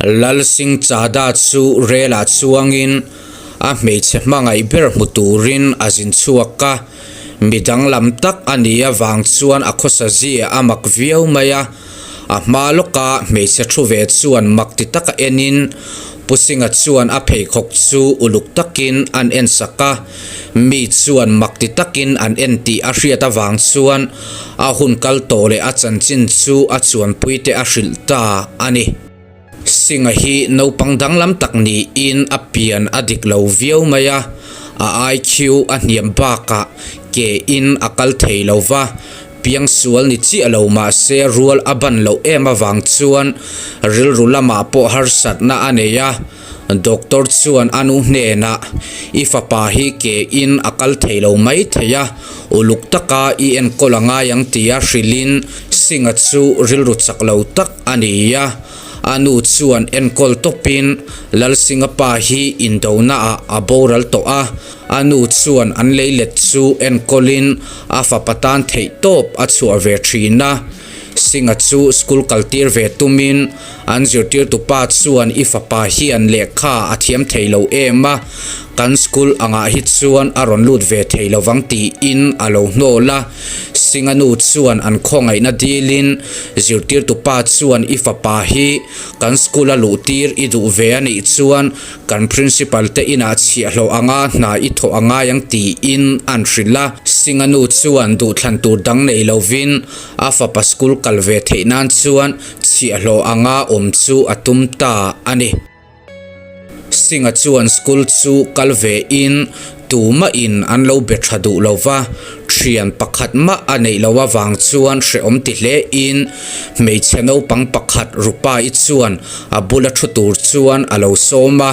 Lal Singh Chada chu rel-ah chuangin a hmeichhe hmangaih ber hmu turin a zin chhuak a, mi danglam tak a nih avang chuan a khawsa zia a mak viau mai a. A hma lawka hmeichhe thu ve chuan mak ti taka enin Pu Singh-a chuan a pheikhawk chu uluk takin an en sak a, mi chuan mak ti takin an en tih a hriat avang chuan a hun kal tawh leh a chanchin chu a chuanpuite a hrilh ta a ni. Singh-a hi naupang danglam tak niin a pian a dik lo viau mai a, a IQ a hniam bakah ke in a kal thei lo va, Piangsual ni chiah lo mahse rual a ban loh em avang chuan rilru lamah pawh harsatna a nei a, doctor chuan a nu hnenah, I fapa hi ke in a kal thei lo mai thei a, uluk taka i enkawl a ngai ang tia hrilhin Singh-a chu rilru chak lo tak a ni a. A nu chuan enkawl tawpin Lalsingh-a pa hi indonaah a boral tawh a, A nu chuan an leilet chu enkawlin a fapa tan theih tawp a chhuah ve thin a. Singh-a chu school kaltir ve tumin an zirtirtu pa chuan i fapa hian lehkha a thiam thei lo em a, kan school angah hi chuan a rawn lut ve thei lo vang tiin a lo hnawl a. Singh-a nu chuan an khawngaihna dilin zirtirtu pa chuan i fapa hi kan school a luhtir i duh ve a nih chuan Kan principal te inah chhiahhlawh anga hna i thawh a ngai ang tiin an hrilh a. Singh-a nu chuan duhthlan tur dang nei lovin a fapa school kal ve theih nan chuan chhiahhlawh anga awm chu a tum ta a ni. Singh-a chuan school chu kal ve in Tumah in an lo be tha duh lo va, thian pakhat mah a neih loh avang chuan hrehawm ti hle in hmeichhe naupang pakhat Rupa-i chuan a bula thu tur chuan a lo sawm a.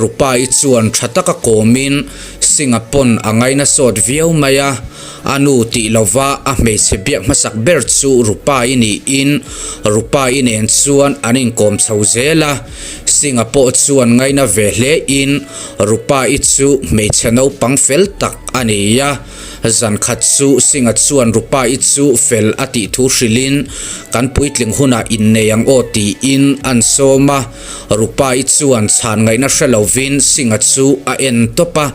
Rupa-i chuan tha taka kawmin Singh-a pawn a ngaina sawt viau mai a, a nu tih lova a hmeichhe biak hmasak ber chu Rupa-i niin Rupa-i nen chuan an inkawm chho zel a. Singh-a pawh chuan ngaina ve hle in Rupa-i chu hmeichhe naupang fel tak a ni a, zan khat chu Singh-a chuan Rupa-i chu fel a tih thu hrilhin kan puitling hunah innei ang aw tiin an sawm a, Rupa-i chuan chhan ngaihna hre lovin Singh-a chu a en tawp a,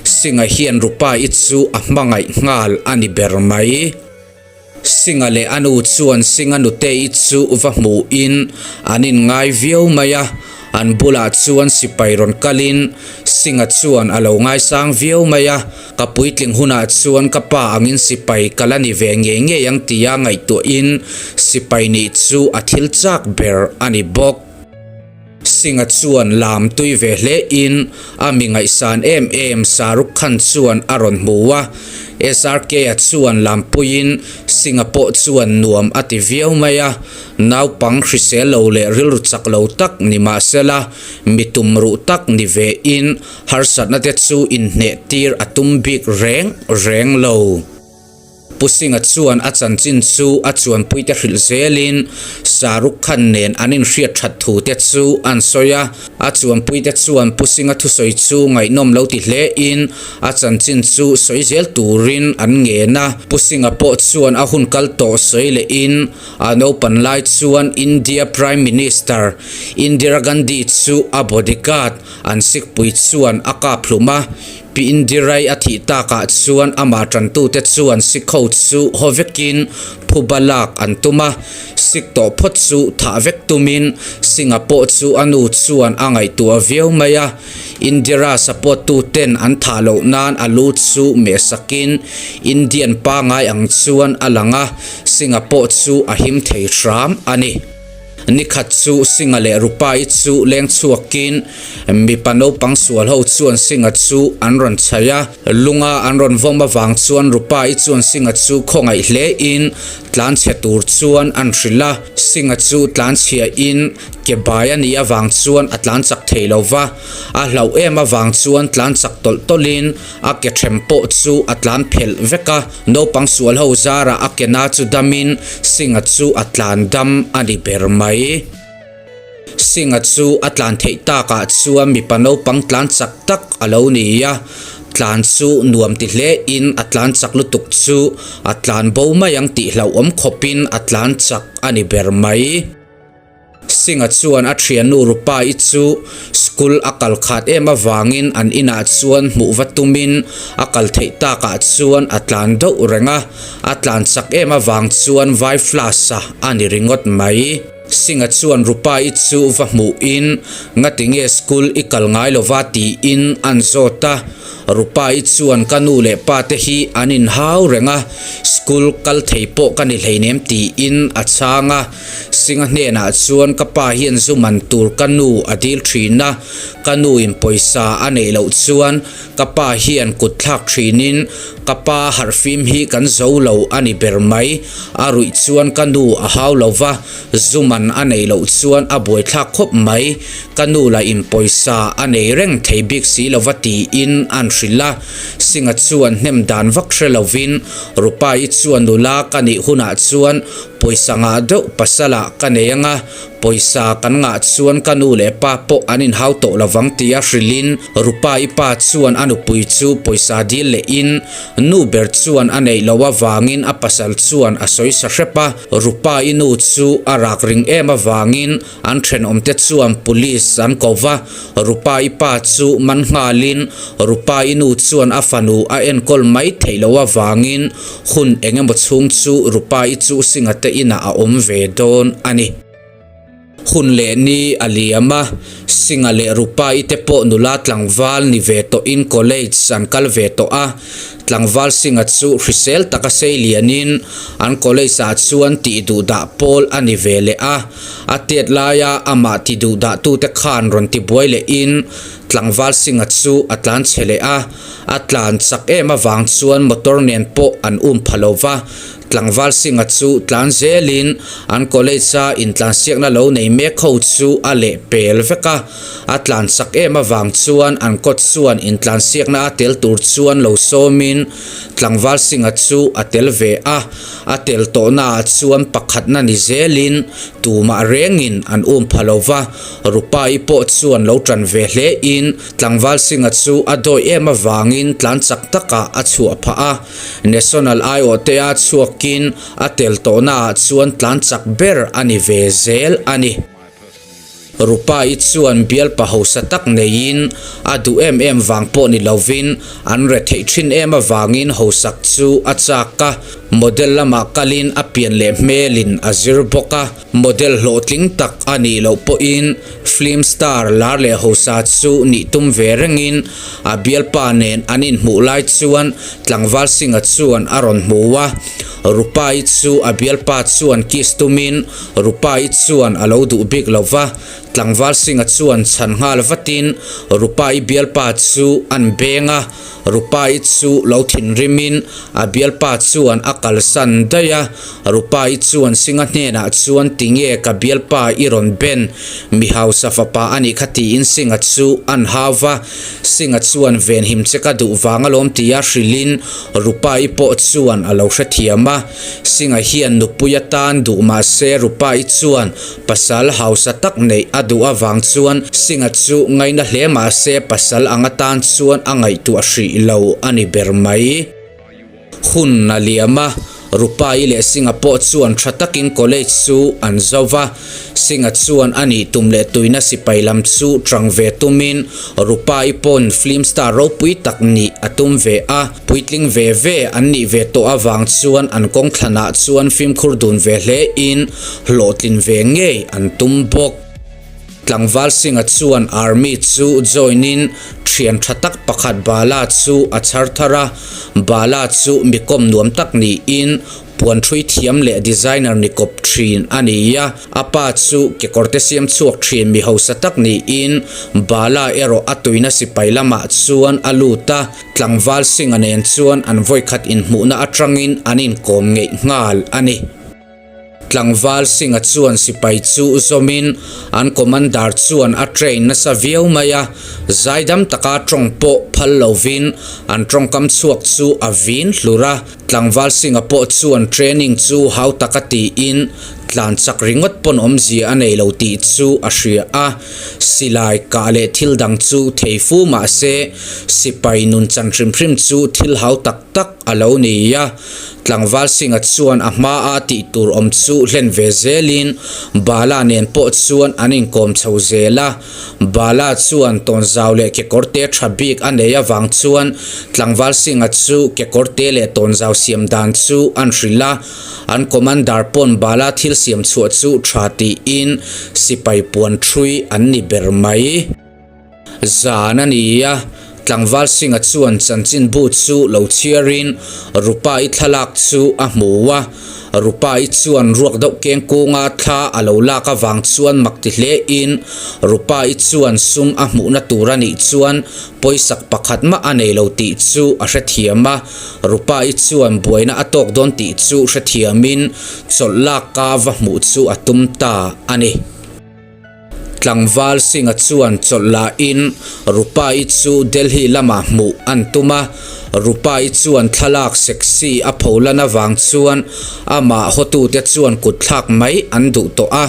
Singh-a hian Rupa-i chu a hmangaih nghal a ni ber mai. Singh-a leh a nu chuan Singh-a nutei chu va hmuhin an inngai viau mai a, an bulah chuan sipai rawn kalin Singh-a chuan a lo ngaisang viau mai a, ka puitling hunah chuan ka pa angin sipai ka la ni ve ngei ngei ang tia ngaihtuahin sipai nih chu a thil chak ber a ni bawk. Singh-a chuan lam tui ve hle in a mi ngaihsan em em Shahrukh Khan chuan a rawn hmu a, SRK-a chuan lam puiin Singh-a pawh chuan nuam a ti viau mai a, naupang hrisel lo leh rilru chak lo tak ni mahsela mi tumruh tak ni ve in harsatna te chu inhneh tir a tum bik reng reng lo. Pu Singh-a chuan a chanchin chu a chuanpuite hrilh zelin Shahrukh Khan nen an inhriat that thu te chu an sawi a. A chuanpuite chuan Pu Singh-a thusawi chu ngaihnawm lo ti hlein a chanchin chu sawi zel turin an ngen a. Pu Singh-a pawh chuan a hun kal tawh sawi lehin a naupan lai chuan India Prime Minister Indira Gandhi chu a bodyguard an sikpui chuan a kap hlum a. Pi Indirai a thih takah chuan amah tantute chuan Sikh ho chu haw vekin phuba lak an tum a, Sikh tawh phawt chu thah vek tumin Singh-a pawh chu a nu chuan a ngaihtuah viau mai a, Indira support tuten an thah loh nan a lu chu mehsakin Indian pangai ang chuan a lang a, Singh-a pawh chu a him thei hram a ni. Nikhat chu Singh-a leh Rupa-i chu leng chhuakin mipa naupang sual ho chuan Singh-a chu an rawn chhaih a. Lunga an rawn vawm avang chuan Rupa-i chuan Singh-a chu khawngaih hlein tlanchhe tur chuan an hrilh a. Singh-a chu tlanchhiahin ke bai a nih avang chuan a tlan chak thei lo va, a hlauh em avang chuan tlan chak tawlh tawlhin A ke ṭhem pawh chu a tlan phelh vek a, naupang sual ho zarah a ke na chu damin Singh-a chu a tlan dam a ni ber mai. Singh-a chu a tlan theih takah chuan mipa naupang tlan chak tak a lo ni a, tlan chu nuam ti hlein a tlan chak lutuk chu a tlan bo mai ang tih hlauhawm khawpin a tlan chak a ni ber mai. Singh-a chuan a thiannu Rupa-i chu school a kal khat em avangin an inah chuan hmuh va tumin a kal theih takah chuan a tlan deuh reng a, a tlan chak em avang chuan vai flash-a a ni ringawt mai. Singh-a chuan Rupa-i chu va hmuhin ngatinge school i kal ngai lova tiin an zawt a, Rupa-i chuan ka nu leh pa te hi an inhau reng a, school kal thei pawh ka ni hleinem tiin a chhang a. Singh-a hnenah chuan ka pa hian zu man tur ka nu a dil thin a, ka nu in pawisa a neih loh chuan ka pa hian kut thlak thinin ka pa harhfim hi kan zo lo a ni ber mai. A ruih chuan ka nu a hau lo va, zu man a neih loh chuan a buaithlak khawp mai. Ka nu lah in pawisa a nei reng thei bik si lo va tiin an hrilh a. Singh-a chuan hnem dan vak hre lovin Rupa-i chuan nula ka nih hunah chuan Pawisa ngah deuh pasala ka nei anga, pawisa kan ngah chuan ka nu leh pa pawh an inhau tawh lovang tia hrilhin Rupa-i pa chuan a nupui chu pawisa dil lehin nu ber chuan a neih loh avangin a pasal chuan a sawi sa hrep a. Rupa-i nu chu a rak ring em avangin An thenawmte chuan police an ko va, Rupa-i pa chu man nghalin Rupa-i nu chuan a fanu a enkawl mai theih loh avangin hun eng emaw chhung chu Rupa-i chu Singha te inah a awm ve dawn a ni. Hun leh ni a liam a, Singha leh Rupa-i te pawh nula tlangval ni ve tawhin college an kal ve tawh a, Tlangval Singha chu hrisel taka sei lianin an college ah chuan tih duhdah pawl a ni ve leh a. A tiat laia amah ti duh dahtute khan rawn ti buai lehin tlangval Singha chu a tlan chhe leh a, a tlan chak em avang chuan motor nen pawh an um pha lo va. Tlangval Singha chu tlan zelin an college-a intlansiakna lo nei mek ho chu a leh pel vek a, a tlan chak em avang chuan an kawt chuan intlansiakna a tel tur chuan lo sawmin Tlangval Singha chu a tel ve a, a tel tawhnaah chuan pakhatna ni zelin tumah rengin an um pha lo va, Rupa-i pawh chuan lo tan ve hlein Tlangval Singha chu a dawi em avangin tlan chak takah a chhuah phah a, National aiawhtea chhuakin a tel tawhnaah chuan tlan chak ber a ni ve zel a ni. Rupa-i chuan bialpa hausa tak neiin a duh em em vang pawh ni lovin an retheih thin em avangin hausak chu a chak a, model lamah kalin a pian leh hmelin a zir bawk a, model hlawhtling tak a nih loh pawhin film star lar leh hausa chu nih tum ve rengin a bialpa nen an inhmuh lai chuan tlangval Singh-a chuan a rawn hmu a, Rupa-i chu a bialpa chuan kiss tumin Rupa-i chuan a lo duh bik lo va, tlangval Singh-a chuan chhan nghal vatin Rupa-i bialpa chu an beng a, Rupa-i chu lo thinrimin a bialpa chuan a kalsan daih a, Rupa-i chuan Singh-a hnenah chuan tinge ka bialpa i rawn ben, mi hausa fapa a nih kha tiin Singh-a chu an hau va, Singh-a chuan venhim che ka duh vang alawm tia hrilhin Rupa-i pawh chuan a lo hrethiam a. Singh-a hian nupui atan duh mah se Rupa-i chuan pasal hausa tak neih a duh avang chuan Singh-a chu ngaina hle mah se pasal ang atan chuan a ngaihtuah hrih lo a ni ber mai. Hun a liam a, Rupa-i leh Singh-a pawh chuan tha takin college chu an zo va. Singh-a chuan a nih tum leh tuina sipai lam chu tang ve tumin Rupa-i pawn film star ropui tak nih a tum ve a. Puitling ve ve an nih ve tawh avang chuan an kawng thlanah chuan fimkhur dun ve hle in hlawhtlin ve ngei an tum bawk. Tlangval Singh-a chuan Army chu join in thian tha tak pakhat Bala chu a chhar thar a, Bala chu mi kawm nuam tak niin Puan ṭhui thiam leh designer ni kawp ṭhin a ni a, a pa chu kekawrte siam chhuak ṭhin mi hausa tak niin Bala erawh a tuina sipai lamah chuan a lut a, tlangval Singh-a nen chuan an vawikhat inhmuhna aṭangin an inkawm ngeih nghal a ni. Tlangval Singh-a chuan sipai chu zawmin an commander chuan a train nasa viau mai a, zaidam taka ṭawng pawh phal lovin an ṭawngkam chhuak chu a vin hlur a. Tlangval Singh-a pawh chuan training chu hau taka tiin. Tlan chak ringawt pawn awmzia a nei lo tih chu a hria a, silai kah leh thil dang chu thei fu mah se sipai nun chan hrim hrim chu thil hau tak tak a lo ni a. Tlangval Singh-a chuan a hmaa tih tur awm chu hlen ve zelin Bala nen pawh chuan an inkawm chho zel a. Bala chuan tawnzau leh kekawrte tha bik a nei avang chuan Tlangval Singh-a chu kekawrte leh tawnzau siam dan chu an hrilh a. An commander pawn Bala thil siam chhuah chu tha tiin sipai puan thui an ni ber mai. Zan a ni a, tlangval Singh-a chuan chanchinbu chu lo chhiarin Rupa-i thlalak chu a hmu a. Rupa-i chuan ruak deuh keng kunga thla a lo lak avang chuan mak ti hlein Rupa-i chuan sum a hmuhna tur a nih chuan pawisak pakhat mah a nei lo tih chu a hrethiam a. Rupa-i chuan buaina a tawk dawn tih chu hrethiamin chawlh laka va hmuh chu a tum ta a ni. Tlangval Singh-a chuan chawlh lahin Rupa-i chu Delhi lamah hmuh an tum a, Rupa-i chuan thlalak sexy a pholan avang chuan amah hotute chuan kutthlak mai an duh tawh a.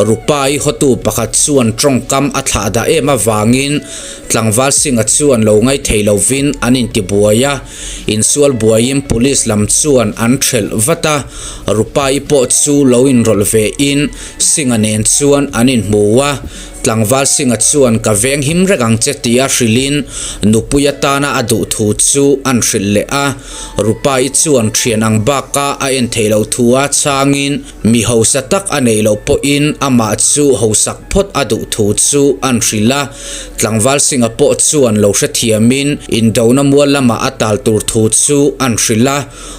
Rupa-i hotu pakhat chuan tawngkam a thlah dah em avangin Tlangval Singh-a chuan lo ngaithei lovin an intibuai a, insual buaiin police lam chuan an thelh vat a, Rupa-i pawh chu lo inrawlh vein Singh-a nen chuan an inhmu a, tlangval Singh-a chuan ka veng him reng ang che tia hrilhin nupui atana a duh thu chu an hrilh leh a. Rupa-i chuan thian ang baka a en theih loh thu a chhangin mi hausa tak a neih loh pawhin amah chu hausak phawt a duh thu chu an hrilh a. Tlangval Singh-a pawh chuan lo hrethiamin indona mual lamah a tal tur thu chu an hrilh a.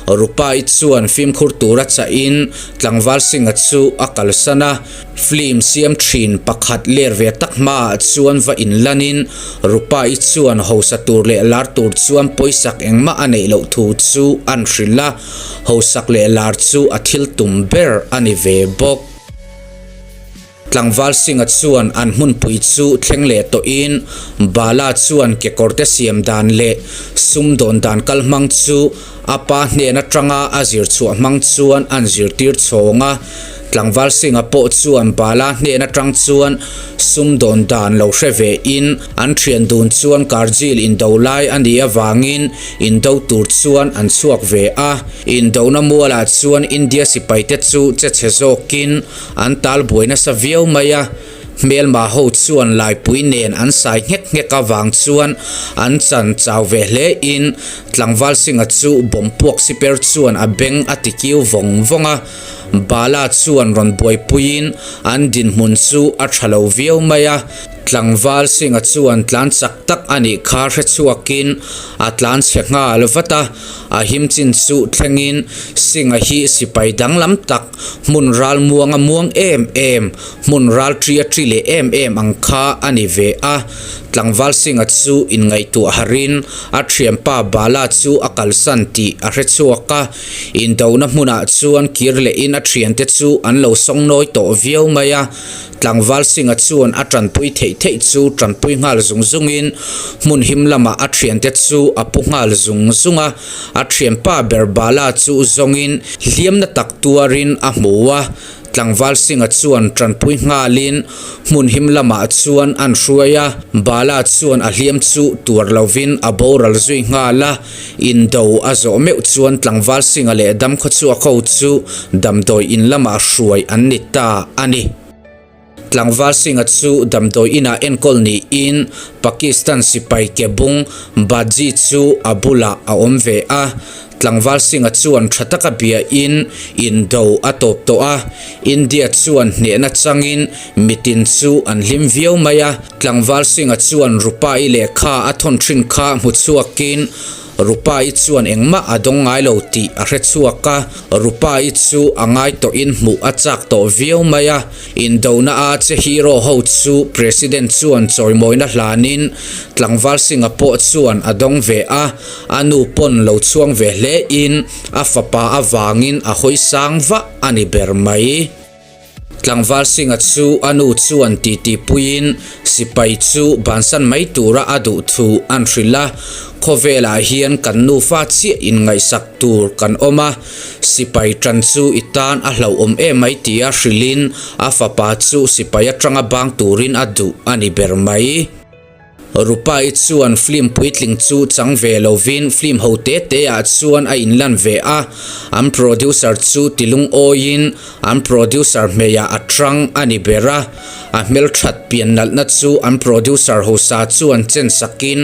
Rupa-i chuan fimkhur tura chahin tlangval Singh-a chu a kalsan a, film siam thin pakhat ler ve tak hmaah chuan va inlanin Rupa-i chuan hausa tur leh lar tur chuan pawisak engmah a neih loh thu chu an hrilh a, hausak leh lar chu a thil tum ber a ni ve bawk. Tlangval Singh-a chuan an hmunpui chu thleng leh tawhin Bala chuan kekawrte siam dan leh sumdawn dan kal hmang chu a pa hnen atanga a zir chhuah hmang chuan an zirtir chhawng a. Tlangval Singh-a pawh chuan Bala hnen atang chuan sumdawn dan lo hre ve in an thian dun chuan Kargil indo lai a nih avangin indo tur chuan an chhuak ve a. Indona mualah chuan India sipaite chu che chhe zawkin An tal buai nasa viau mai a, hmelma ho chuan laipui nen an sai nghek nghek avang chuan an chan chau ve hle in tlangval Singh-a chu bawm puak siper chuan a beng a ti kiu vawng vawng a, Bala chuan rawn buaipuiin an dinhmun chu a tha lo viau mai a, tlangval Singh-a chuan tlan chak tak a nih kha hrechhuakin a tlan chhe nghal vat a, a him chin chu thlengin Singh-a hi sipai danglam tak Hmun ral muanga muang em em, hmun ral ṭi a ṭi leh em em ang kha a ni ve a. Tlangval Singh-a chu inngaihtuah harin a ṭhianpa Bala chu a kalsan tih a hre chhuak a. Indona hmunah chuan kir lehin a ṭhiante chu an lo sawngnawi tawh viau mai a. Tlangval Singh-a chuan a ṭanpui theih theih chu ṭanpui nghal zung zungin hmun him lamah a ṭhiante chu a pu nghal zung zung a. A thianpa ber Bala chu zawngin hliamna tak tuarin a hmu a, tlangval Singh-a chuan tanpui nghalin hmun him lamah chuan an hruai a, Bala chuan a hliam chu tuar lovin a boral zui nghal a, indo a zawh meuh chuan tlangval Singh-a leh damkhawchhuak ho chu damdawi in lamah hruai an ni ta a ni. Tlangval Singh-a chu damdawi inah enkawl niin Pakistan sipai ke bung Baji chu a bulah a awm ve a. Tlangval Singh-a chuan tha taka biain indo a tawp tawh a, India chuan hnehna changin mitin chu an hlim viau mai a. Tlangval Singh-a chuan Rupa-i lehkha a thawn thin kha hmu chhuakin Rupa-i chuan engmah a dawng ngai lo tih a hre chhuak a, Rupa-i chu a ngai tawhin hmuh a chak tawh viau mai a. Indona a che hero ho chu President chuan chawimawina hlanin tlangval Singh-a pawh chuan a dawng ve a, a nu pawn lo chhuang ve hle in a fapa avangin a hawi sang vah a ni ber mai. Tlangval Singh-a chu a nu chuan titi puiin. Sipai chu bansan mai tura a duh thu an hrilh a, khawvelah hian kan nufa chiah inngaihsak tur kan awm a, sipai tan chu i tan a hlauhawm em mai tia hrilhin a fapa chu sipai atanga bang turin a duh a ni ber mai. Rupai chuan film puitling chu chang ve lovin film ho te te ah chuan a inlan ve a, an producer chu tilungawiin an producer hmeiah a tang a ni ber a, a hmelthat pian nalhna chu an producer hosa chuan chen sakin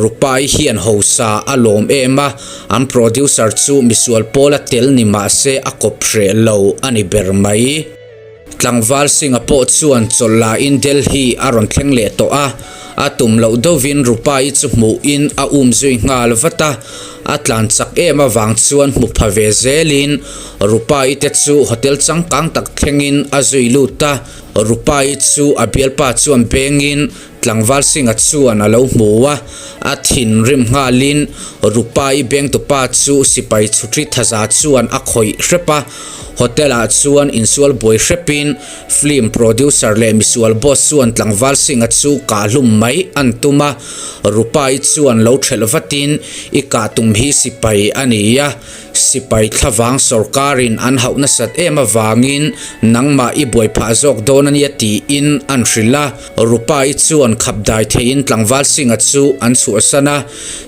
Rupai hian hosa a lawm em a, an producer chu misual pawla tel ni mahse a kawp hreh lo a ni ber mai. Tlangval Singh-a pawh chuan chawlh lain Delhi a rawn thleng leh tawh a, a tum loh deuhin Rupa-i chu hmuhin a um zui nghal vat a, a tlan chak em avang chuan hmu pha ve zelin Rupa-i te chu hotel changkang tak thlengin a zui lut a, Rupa-i chu a bialpa chuan bengin Tlangval Singh-a chuan a lo hmu a, a thinrim nghalin Rupa-i bengtupa chu sipai chhutri thaza chuan a khawih hrep a, hotel-ah chuan insual buai hrepin film producer leh misual boss chuan Tlangval Singh-a chu kah hlum mai an tum a, Rupa-i chuan lo thelh vatin i kah tum hi sipai a ni a. Sipai thlavang sorkarin an hauh nasat em avangin nangmah i buai phah zawk dawn a nia tiin an hrilh a. Rupa-i chuan khap dai theiin tlangval Singh-a chu an chhuahsan a.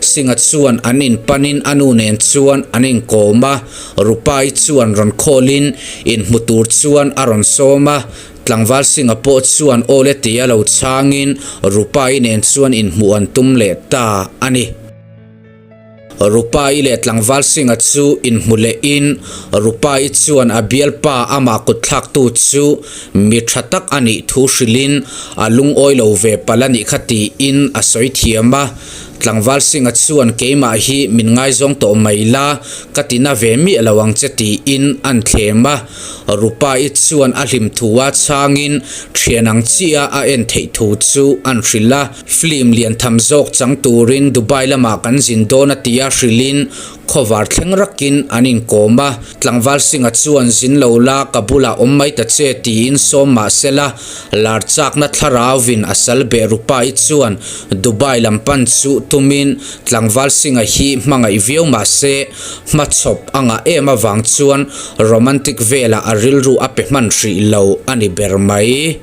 Singh-a chuan an inpanin a nu nen chuan an inkawm a. Rupa-i chuan rawn khawlin inhmu tur chuan a rawn sawm a. Tlangval Singh-a pawh chuan aw le tia lo chhangin Rupa-i nen chuan inhmuh an tum leh ta a ni. Rupa-i leh tlangval Singh-a chu inhmu lehin Rupa-i chuan a bialpa amah kutthlaktu chu mi tha tak a nih thu hrilhin a lungawi lo ve palh a nih kha tiin a sawi thiam a. Tlangval Singh-a chuan keimah hi min ngaizawng tawh mai la, ka ti na ve miah lo ang che tiin an thlem a. Rupa-i chuan a hlim thu a chhangin thian ang chiah a en theih thu chu an hrilh a. Film lian tham zawk chang turin Dubai lamah kan zin dawn a tia hrilhin khawvar thleng rakin an inkawm a, tlangval Singh-a chuan zin lo la ka bulah awm mai ta che tiin sawm mah sela lar chakna thlarauvin a sal beh Rupa-i chuan Dubai lam pan chu tumin tlangval Singh-a hi hmangaih viau mah se hmachhawp a ngah em avang chuan romantic velah a rilru a pe hman hrih lo a ni ber mai.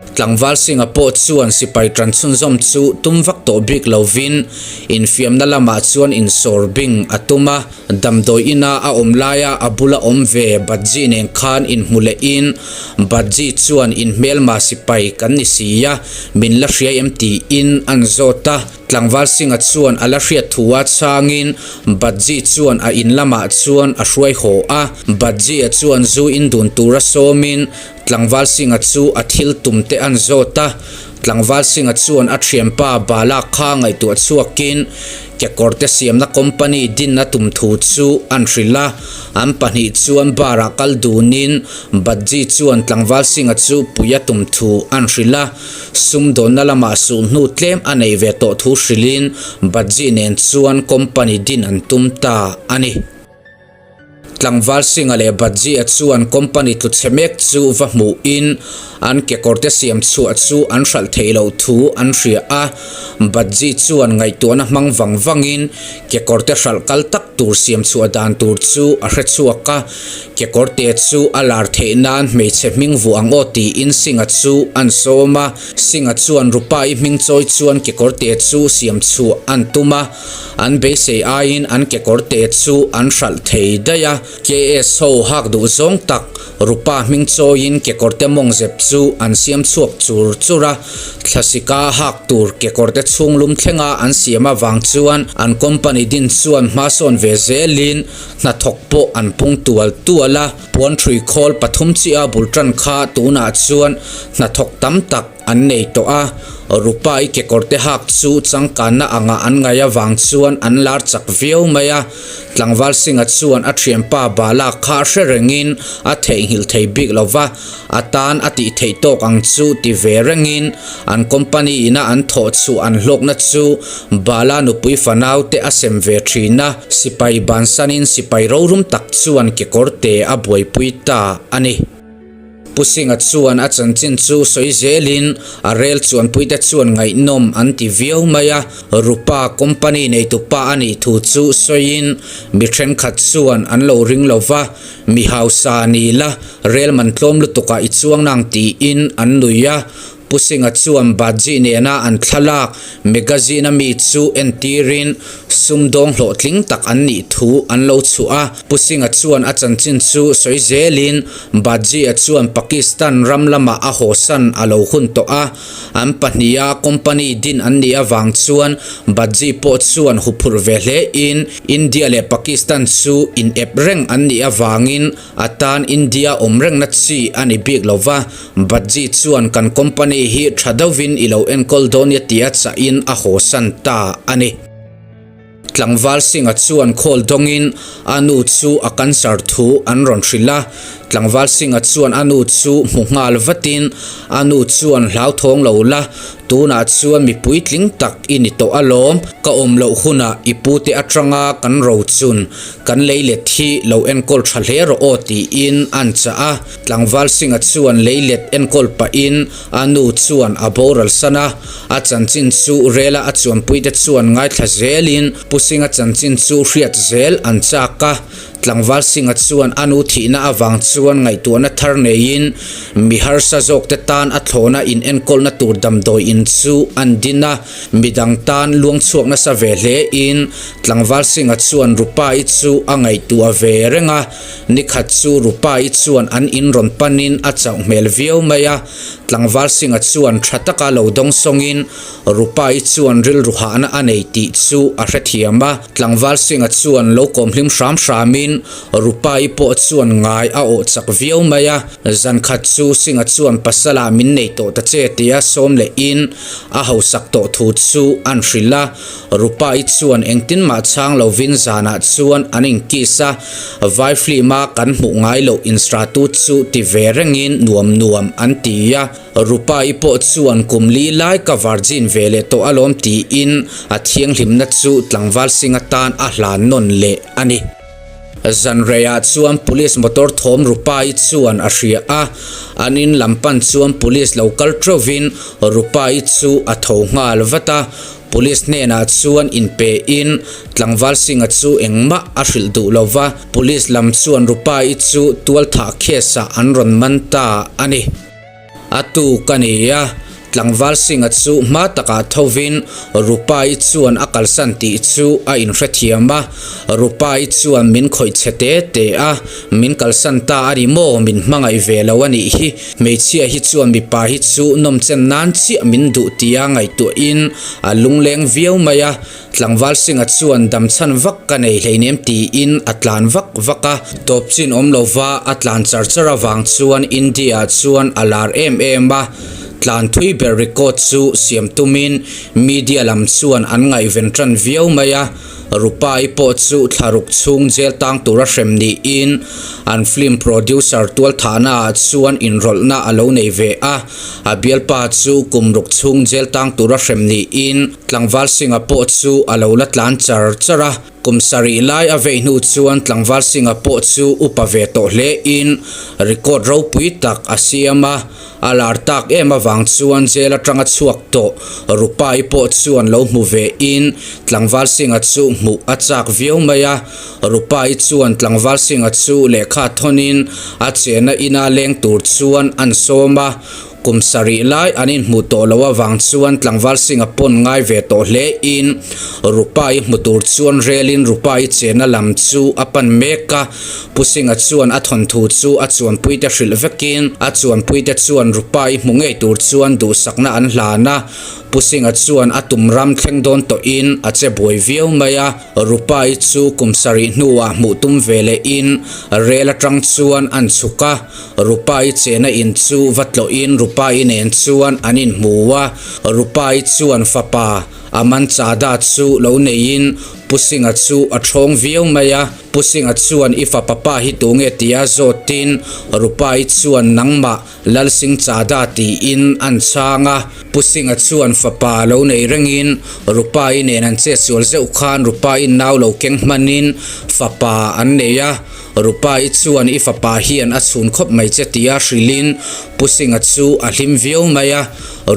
Tlangval Singh-a pawh chuan sipai tan chhunzawm chu tum vak tawh bik lovin infiamna lamah chuan insawr bing a tum a, damdawi ina a awm laia a bula awm ve Badji nen khan inhmu lehin Badji chuan inhmelma sipai kan ni si a, min la hria em tiin an zawt a. Tlangval Singh-a chuan a la hriat thu a chhangin Badji chuan a in lamah chuan a hruai haw a, Badji-a chuan zu in dun tura sawmin Tlangval Singh-a chu a thil tum te an zawt a, Tlangval Singh-a chuan a thianpa Bala kha ngaihtuah chhuakin kekawrte siamna company dinna tum thu chu an hrilh a, an pahnih chuan bar ah kal dunin Badji chuan Tlangval Singh-a chu pui a tum thu an hrilh a, sumdawnna lamah sulhnu tlem a nei ve tawh thu hrilhin Badji nen chuan company din an tum ta a ni. Tlangval Singh-a leh Badji-a chuan company tlu chhe mek chu va hmuhin an kekawrte siam chhuah chu an hralh theih loh thu an hria a. Badji chuan ngaihtuahna hmang vang vangin kekawrte hralh kal tak tur siam chhuah dan tur chu a hre chhuak a. Kekawrte chu a lar theih nan hmeichhe hming vuah ang aw tiin Singh-a chu an sawm a. Singh-a chuan Rupa-i hming chawi chuan kekawrte chu siam chhuah an tum a. An beisei aiin an kekawrte chu an hralh thei daih a, KS ho hak duh zawng tak Rupa hming chawiin kekawrte mawng zep chu an siam chhuak chur chur a, thlasika hak tur kekawrte chhung lum thlenga an siam avang chuan an company din chuan hmasawn ve zelin hnathawk pawh an pung tual tual a, puanṭhui khawl pathum chiah bul ṭan kha tunah chuan hnathawk tam tak an nei tawh a, Rupa-i kekawrte hak chu changkanna anga an ngaih avang chuan an lar chak viau mai a, Tlangval Singh-a chuan a thianpa Bala kha hre rengin a theihnghilh thei bik lo va, a tan a tih theih tawk ang chu ti ve rengin an company ina an thawh chhuah an hlawkna chu Bala nupui fanaute a sem ve thin a, sipai bansanin sipai rorum tak chuan kekawrte a buaipui ta a ni. Pu Singh-a chuan a chanchin chu sawi zelin a rel chuanpuite chuan ngaihnawm an ti viau mai a, Rupa company neitupa a nih thu chu sawiin mi thenkhat chuan an lo ring lo va, mi hausa ni la rel man tlawm lutukah i chuang nang tiin an nui a. Pu Singh-a chuan Bajji nena an thlalak magazine a mi chu entirin sumdawng hlawhtling tak an nih thu an lo chhuah a. Pu Singh-a chuan a chanchin chu sawi zelin Bajji-a chuan Pakistan ram lamah a hawsan a lo hun tawh a. An pahniha company din an nih avang chuan Bajji pawh chuan huphurh ve hlein India leh Pakistan chu inep reng an nih avangin A tan India awm rengna chi a ni bik lo va, Bajji chuan kan company hi tha deuhin i lo enkawl dawn nia tia chahin a hawsan ta a ni. Tlangval Singh-a chuan khawl dawngin a nu chu a cancer thu an rawn hrilh a. Tlangval Singh-a chuan a nu chu hmu nghal vatin a nu chuan hlauthawng lo la, Tunah chuan mi puitling tak i ni tawh alawm, ka awm loh hunah i pute atanga kan rochun kan leilet hi lo enkawl tha hle rawh aw tiin an chah a. Tlangval Singh-a chuan leilet enkawl pahin a nu chuan a boral san a, a chanchin chu rela a chuanpuite chuan ngaithla zelin Pu Singh-a chanchin chu hriat zel an chak a. Tlangval Singh-a chuan a nu thihna avang chuan ngaihtuahna thar neiin mi harsa zawkte tan a thlawhna in enkawlna tur damdawi in chu an din a, midang tan luang chhuak nasa ve hlein Tlangval Singh-a chuan Rupa-i chu a ngaihtuah ve reng a, nikhat chu Rupa-i chuan an in rawn panin a chauh hmel viau mai a, Tlangval Singh-a chuan tha taka lo dawngsawngin Rupa-i chuan rilru hahna a nei tih chu a hrethiam a, tlangval Singh-a chuan lo kawm hlim hram hramin Rupa-i pawh chuan ngai a awh chak viau mai a. Zan khat chu Singh-a chuan pasala min nei tawh ta che tia sawm lehin a hausak tawh thu chu an hrilh a. Rupa-i chuan engtin mah chhang lovin zanah chuan an inkiss a, vai film-a kan hmuh ngai loh instratu chu ti ve rengin nuam nuam an ti a. Rupa-i pawh chuan kum li lai ka virgin ve leh tawh alawm tiin a thianghlimna chu tlangval sing atan a hlan nawn leh a ni. Zanreiah chuan police motor thawm Rupa-i chuan a hria a, an in lam pan chuan police lo kal teuhvin Rupa-i chu a tho nghal vat a, police hnenah chuan inpein tlangval Singh-a chu engmah a hrilh duh lo va, police lam chuan Rupa-i chu tualthah case ah an rawn man ta a ni. A tu ka ni a, tlangval Singh-a chu hma takah thovin Rupa-i chuan a kalsan tih chu a inhrethiam a. Rupa-i chuan min khawih chhe te te a, min kalsan ta a ni maw, min hmangaih ve lo a nih hi. Hmeichhia hi chuan mipa hi chu nawmchen nan chiah min duh tia ngaihtuahin a lungleng viau mai a. Tlangval Singh-a chuan damchhan vak ka nei hleinem tiin a tlan vak vak a, tawp chin awm lova a tlan char char avang chuan India-ah chuan a lar em em a, tlan thui ber record chu siam tumin media lam chuan an ngaihven tan viau mai a, Rupa-i pawh chu thlaruk chhung jail tang tura hrem niin an film producer tualthahnaah chuan inrawlhna a lo nei ve a, a bialpa chu kum ruk chhung jail tang tura hrem niin Tlangval Singh-a pawh chu a lo la tlan char char a, kum sarih lai a vei hnu chuan Tlangval Singh-a pawh chu upa ve tawh hlein record ropui tak a siam a, a lar tak em avang chuan jail atanga chhuak tawh Rupa-i pawh chuan lo hmu vein Tlangval Singh-a chu hmuh a chak viau mai a, Rupa-i chuan Tlangval Singh-a chu lehkha thawnin a chenna ina leng tur chuan an sawm a, Kum sarih lai an inhmuh tawh loh avang chuan tlangval Singh-a pawn ngai ve tawh hle in Rupa-i hmu tur chuan relin Rupa-i chenna lam chu a pan mek a. Pu Singh-a chuan a thawnthu chu a chuanpuite hrilh vekin a chuanpuite chuan Rupa-i hmu ngei tur chuan duhsakna an hlan a. Pu Singh-a chuan a tum ram thleng dawn tawhin a che buai viau mai a. Rupa-i chu kum sarih hnuah hmuh tum ve lehin rel atang chuan an chhuk a. Rupa-i chena in chu va tlawhin Rupa-i nen chuan an inhmu a, Rupa-i chuan fapa Aman Chada chu lo neiin Pu Singh-a chu a thawng viau mai a, Pu Singh-a chuan i fapa pa hi tunge tia zawtin Rupa-i chuan nangmah Lal Singh Chada tiin an chhang a, Pu Singh-a chuan fapa lo nei rengin Rupa-i nen an chetsual zeuh khan Rupa-in nau lo keng hmanin fapa an nei a. Rupa-i chuan i fapa hian a chhun khawp mai che tia hrilhin Pu Singh-a chu a hlim viau mai a.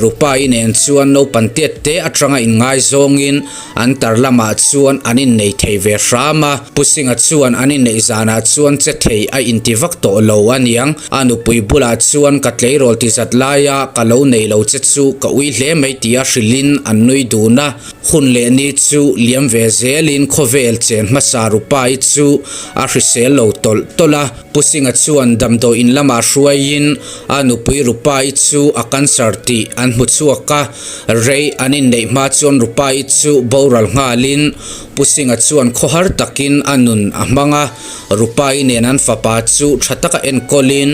Rupa-i nen chuan naupan tiat te atanga inngaizawngin an tar lamah chuan an innei thei ve hram a. Pu Singh-a chuan an inneih zanah chuan che thei a inti vak tawh lo a niang. A nupui bulah chuan ka tleirawl ti zat laia ka lo nei lo che chu ka ui hle mai tia hrilhin an nui dun a. Hun leh ni chu liam ve zelin khawvel chen hmasa Rupa-i chu a hrisel lo tawlh tawlh a. Pu Singh-a chuan damdawi in lamah hruaiin a nupui Rupa-i chu a cancer tih an hmu chhuak a. Rei an inneih hma chuan Rupa-i chu boral nghalin Pu Singh-a chuan khawhar takin a nun a hmang a. Rupa-i nen an fapa chu tha taka enkawlin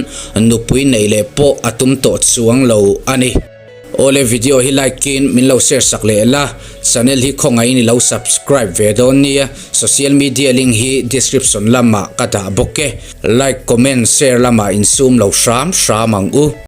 nupui neih leh pawh a tum tawh chuang lo a ni. Awle video hi like in min lo share sak leh la, channel hi khawngaihin i lo subscribe ve dawn nia, social media link hi description lamah ka dah bawk e, like comment share lamah insum lo hram hram ang u.